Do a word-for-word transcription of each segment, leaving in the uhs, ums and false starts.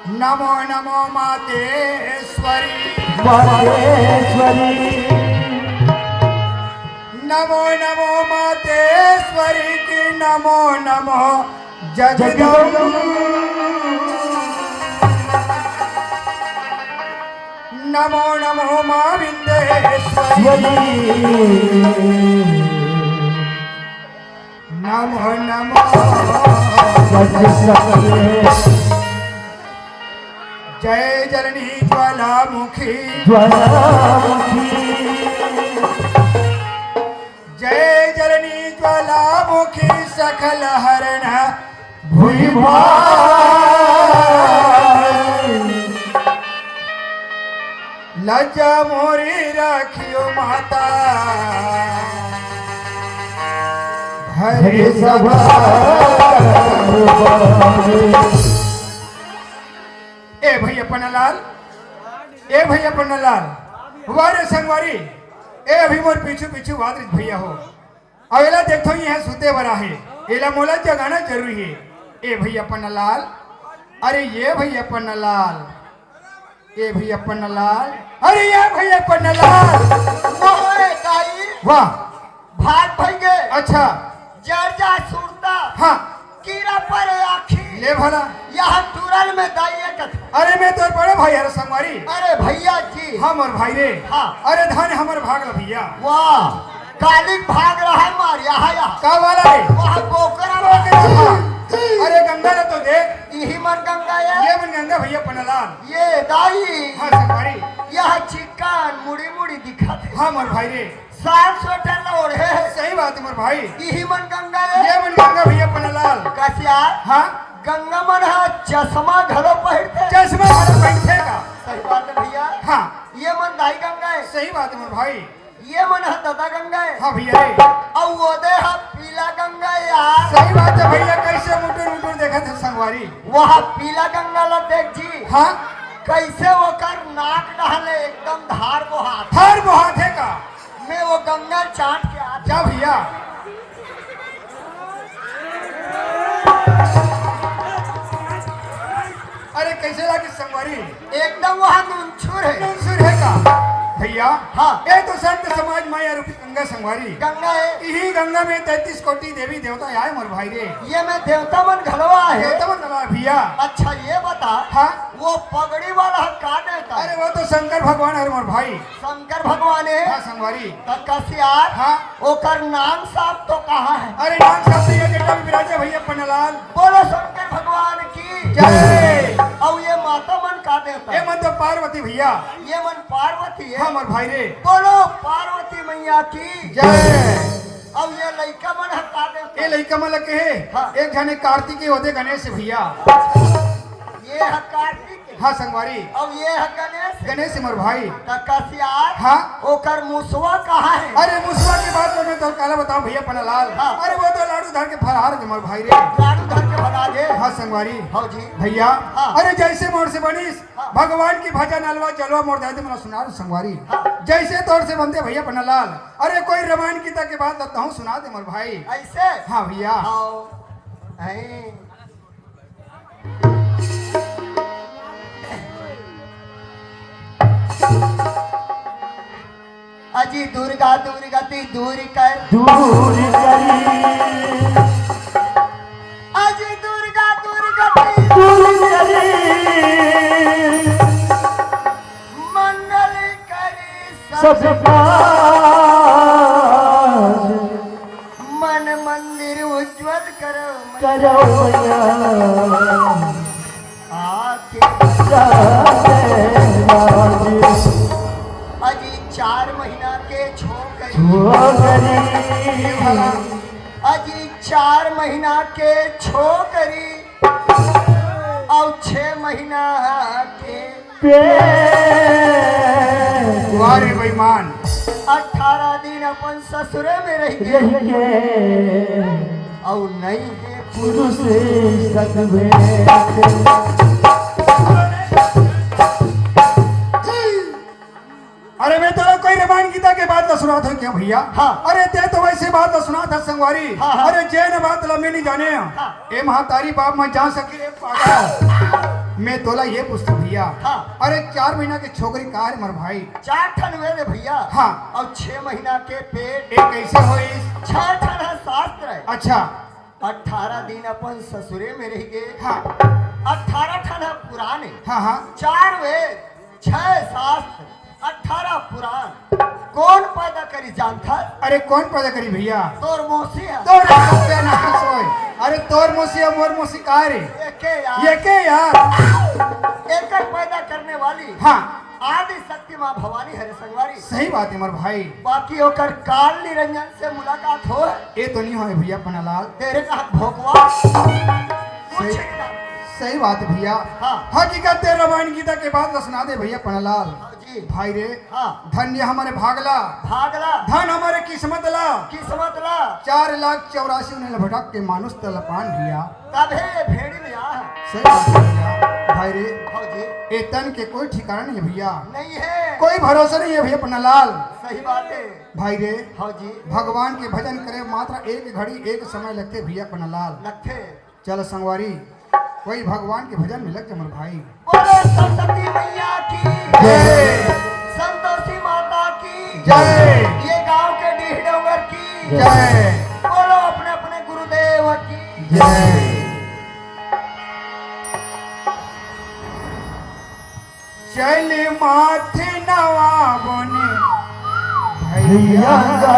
नमो नमो मातेश्वरी। मातेश्वरी। नमो नमो मातेश्वरी की, नमो नमो जगदम्ब। जगदम्ब। नमो नमो माँ विंदेश्वरी। नमो नमो। जय जननी ज्वालामुखी। ज्वालामुखी। जय जननी ज्वालामुखी सकल हरण भुइभार। लज्जा मोरी राखियो माता। हरि सभा। ए भैया पन्नालाल, ए भैया पन्नालाल, वाह रे संगवारी, ए अभी मोर पीछू पीछू वात रहिस भैया हो। अब एला देखथो, ये सुते बर आहे, एला मोला जगाना जरूरी हे। ए भैया पन्नालाल, अरे ये भैया पन्नालाल, ए भैया पन्नालाल, अरे ये भैया पन्नालाल। ओए दाई, वाह। भाग भइगे। अच्छा। जर जा सुरता। हाँ। कीरा परे आँखी। ले भला। यहाँ टूरल में दाई एक कथा। अरे मैं तोर बड़े भाई हरे संगवारी। अरे भैया जी। हाँ मोर भाई रे। हाँ। अरे धन हमर भाग ल भैया। वाह। कालिक भाग रहा है मार यहाँ, यहाँ। का वाला रे? वहाँ बोकरा बोकरा भाग। भाग। अरे गंगा ल तो देख। इही मन गंगा है। ये मन गंगा भैया पन्नालाल। ये दाई। हाँ संगवारी। यह चिक्कन मुड़ी मुड़ी दिखत हे। हाँ मोर भाई रे। साफ स्वेटर ल ओढ़े हे। सही बात हे मोर भाई। इही मन गंगा हे। ये मन गंगा भैया पन्नालाल। कस यार? हाँ। गंगा मन ह चश्मा घलो पहिरथे। चश्मा घलो पहिरथे का? सही बात हे भैया। हाँ। ये मन दाई गंगा हे। सही बात हे मोर भाई। ये मन ह ददा गंगा हे। हाँ भैया रे। अउ ओदे ह पीला गंगा हे यार। सही बात हे भैया, कइसे मुटुर मुटुर देखत हे संगवारी। वह पीला गंगा ल देख जी। हाँ। कइसे ओकर नाक डहले एकदम धार बोहात। धार बोहात हे का? मैं वो गंगा चाट के आ जा भैया। अरे कइसे लागे संगवारी? एकदम वहाँ नुनछुर हे। नुनछुर हे का? भैया, हाँ। ए तो संत समाज माया रूपी गंगा संगवारी। गंगा हे। इही गंगा में तैंतीस कोटि देवी देवता आए मोर भाई रे। ये में देवता मन घलो आए हे। देवता मन घलो आए भैया। अच्छा ये बता, हाँ। वो पगड़ी वाला ह का देवता? अरे वो तो शंकर भगवान हरे मोर भाई। शंकर भगवान हे? हाँ संगवारी। त कस यार? हाँ। ओकर नांग सांप तो कहाँ हे? अरे नांग सांप तो ये जटा में विराजे भैया पन्नालाल। बोलो शंकर भगवान की जय। अउ ये माता मन का देवता? ये मन तो पार्वती भैया। ये मन पार्वती हे? हाँ मोर भाई रे। बोलो पार्वती मैया की जय। अउ ये लइका मन ह का देवता? ये लइका मन ल कहे, हाँ। एक झने कार्तिक हे, ओदे गणेश हे भैया। ये ह कार्तिक हे। हाँ संगवारी। अउ ये ह गणेश। गणेश हे मोर भाई। त कस यार? हाँ। ओकर मुसवा कहाँ हे? अरे मुसवा के बात में तो काला बताऊं भैया पन्नालाल। हाँ। अरे वो तो लाडू धर के फरार हे मोर भाई रे। लाडू धर के फरार हे? हाँ संगवारी। हाँ जी। भैया। हाँ। अरे जइसे मोर से बनिस, हाँ। भगवान के भजन अलवा जलवा मोर दाई दे मोला सुना दे संगवारी। हाँ। जइसे तोर से बनथे भैया पन्नालाल। अरे कोई रमायन गीता के बात ल तहूँ सुना दे मोर भाई। अइसे? हाँ भैया। हाँ। हैं। अजी दुर्गा दुर्गति दूर कर। दूर करी। अजी दुर्गा दुर्गति दूर करी। मंगल करी सब सब काज। मन मंदिर उज्जवल करो मैया। करो मैया। आके जाने लागे। अजी चार महीना के छोकरी। छोकरी। अजी चार महीना के छोकरी। अउ छह महीना के पेट। वाह रे बेईमान। अठारह दिन अपन ससुरे में रहिगे। रहिगे। अउ नइ हे पुरुष सतभेद। अरे मैं तोला कोई रमायन गीता के बात ल सुनात हँव क्या भैया? हाँ। अरे तैं तो वइसे बात ल सुनात हस संगवारी। हाँ, हाँ। अरे जेन बात ल मैं नइ जानेंव। हाँ। ए महतारी बाप मन जान सके रे पागल। मैं तोला ये पूछथंव भैया। हाँ। अरे, चार महीना के छोकरी का रे मोर भाई? चार ठन वेद हे भैया। हाँ। अउ छह महीना के पेट। ये कैसे होइस? छह ठन ह शास्त्र हे। अच्छा। अठारह दिन अपन ससुरे में रहिगे। हाँ। अठारह ठन ह पुराण हे। हाँ, हाँ। चार वेद, छह शास्त्र, अठारह पुराण। कोन पैदा करिस जानथस? अरे, कोन पैदा करिस भैया? तोर मौसी ह। तोर सत्यानाश होय। अरे, तोर मौसी अउ मोर मौसी का रे? एके यार। एके यार। एकर पैदा करने वाली हाँ। आदि शक्ति माँ भवानी हरे संगवारी। सही बात हे मोर भाई। बाकी ओकर काल निरंजन से मुलाकात होय? ये तो नहीं होय भैया पन्नालाल। तेरे का भोकवा। सही, सही बात हे भैया। हाँ। हकीकत हे, रामायण गीता के बात ल सुना दे भैया पन्नालाल। हाँ जी। भाई रे, हाँ। धन्य हमर भाग ला। भाग ला। धन हमर किस्मत ला। किस्मत ला। चार लाख चौरासी उन्हें भटक के मानुष तल पान भैया। तभे ये भेड़ी में आ। सही बात हे भैया। भाई रे, हाँ जी। ये तन के कोई ठिकाना नहीं हे भैया। नहीं हे। कोई भरोसा नहीं हे भैया पन्नालाल। सही बात हे। भाई रे, हाँ जी। भगवान के भजन करे मात्र एक घड़ी एक समय लगथे भैया पन्नालाल। लगथे। चल संगवारी, कोई भगवान के भजन में लग जा मोर भाई। बोलो सरस्वती मैया की। जय। संतोषी माता की। जय। ये गांव के डीह डोंगर की। जय। बोलो अपने अपने गुरुदेव की। जय। चल माथे नवाबोन भैया गा।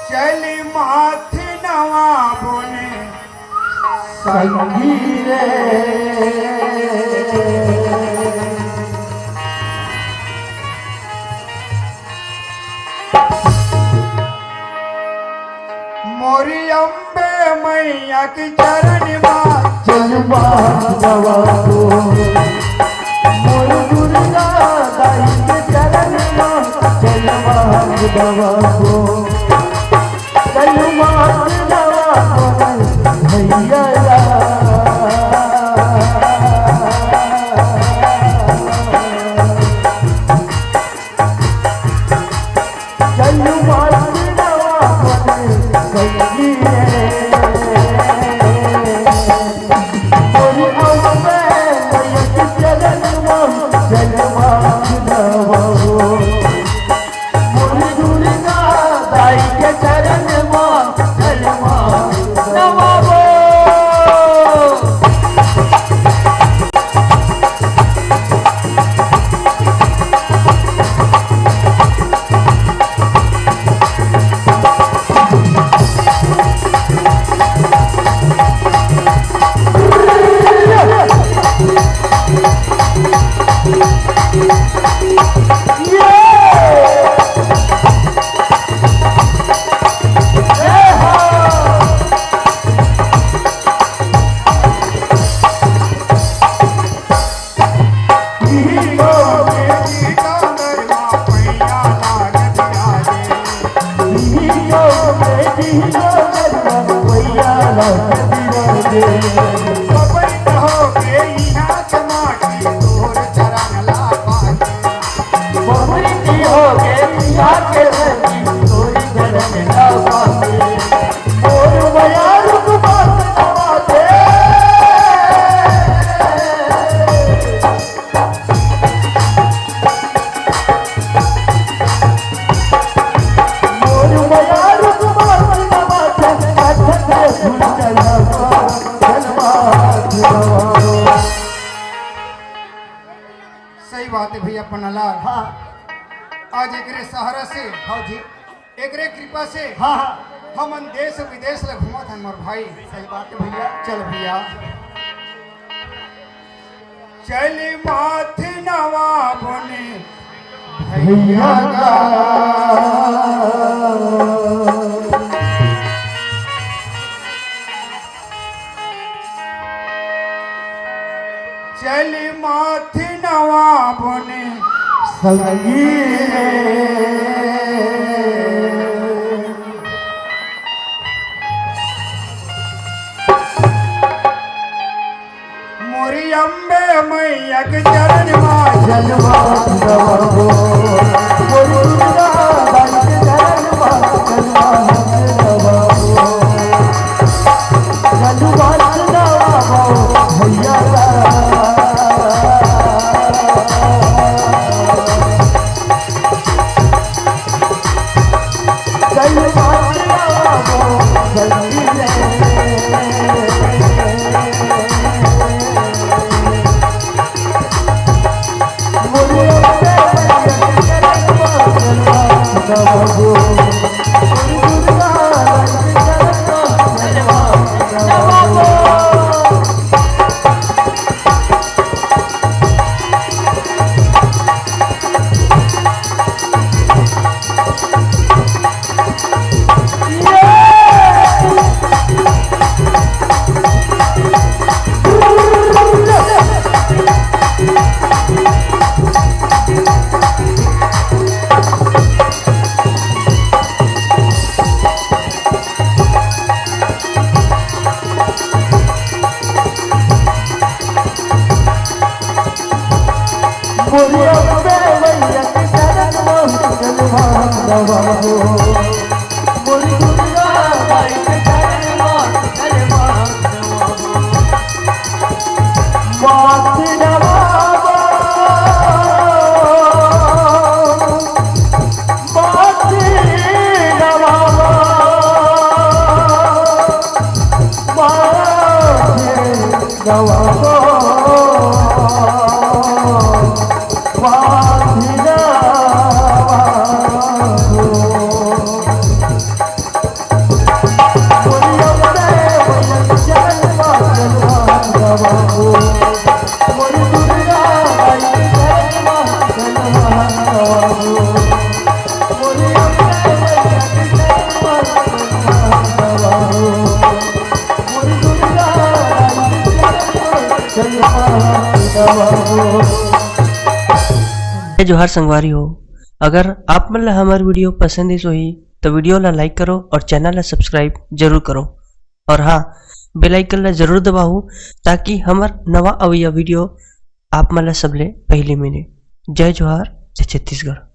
चल माथे नवाबोन संगी रे। मोरी अम्बे मैया के चरण मा जलवा गवा दो। मोर दुर्गा दाई के चरण मा जलवा गवा दो। जलवा गवा दो भैया। सही बात हे भैया पन्नालाल। हाँ। आज एकरे सहारा से, हाँ जी। एकरे कृपा से हाँ, हाँ। हमन देश विदेश ला घूमत हन मोर भाई। सही बात हे भैया। चल भैया। चल माथे नवाबोन भैया गा। चल माथे नवाबोन संगी रे। मोरी अम्बे मैया एक चरण मा जलवा दबाबो, बोल दुर्गा माई के चरण मा जलवा दबाबो, जलवा दबाबो भैया। जय जोहार संगवारी हो, अगर आप मन ला हमर video पसंद आइस होही, तो video ला like करो और channel ला subscribe जरूर करो। और हाँ, bell icon ला जरूर दबाओ, ताकि हमर नवा अवइया video आप मन ला सबले पहली मिले। जय जोहार, जय छत्तीसगढ़।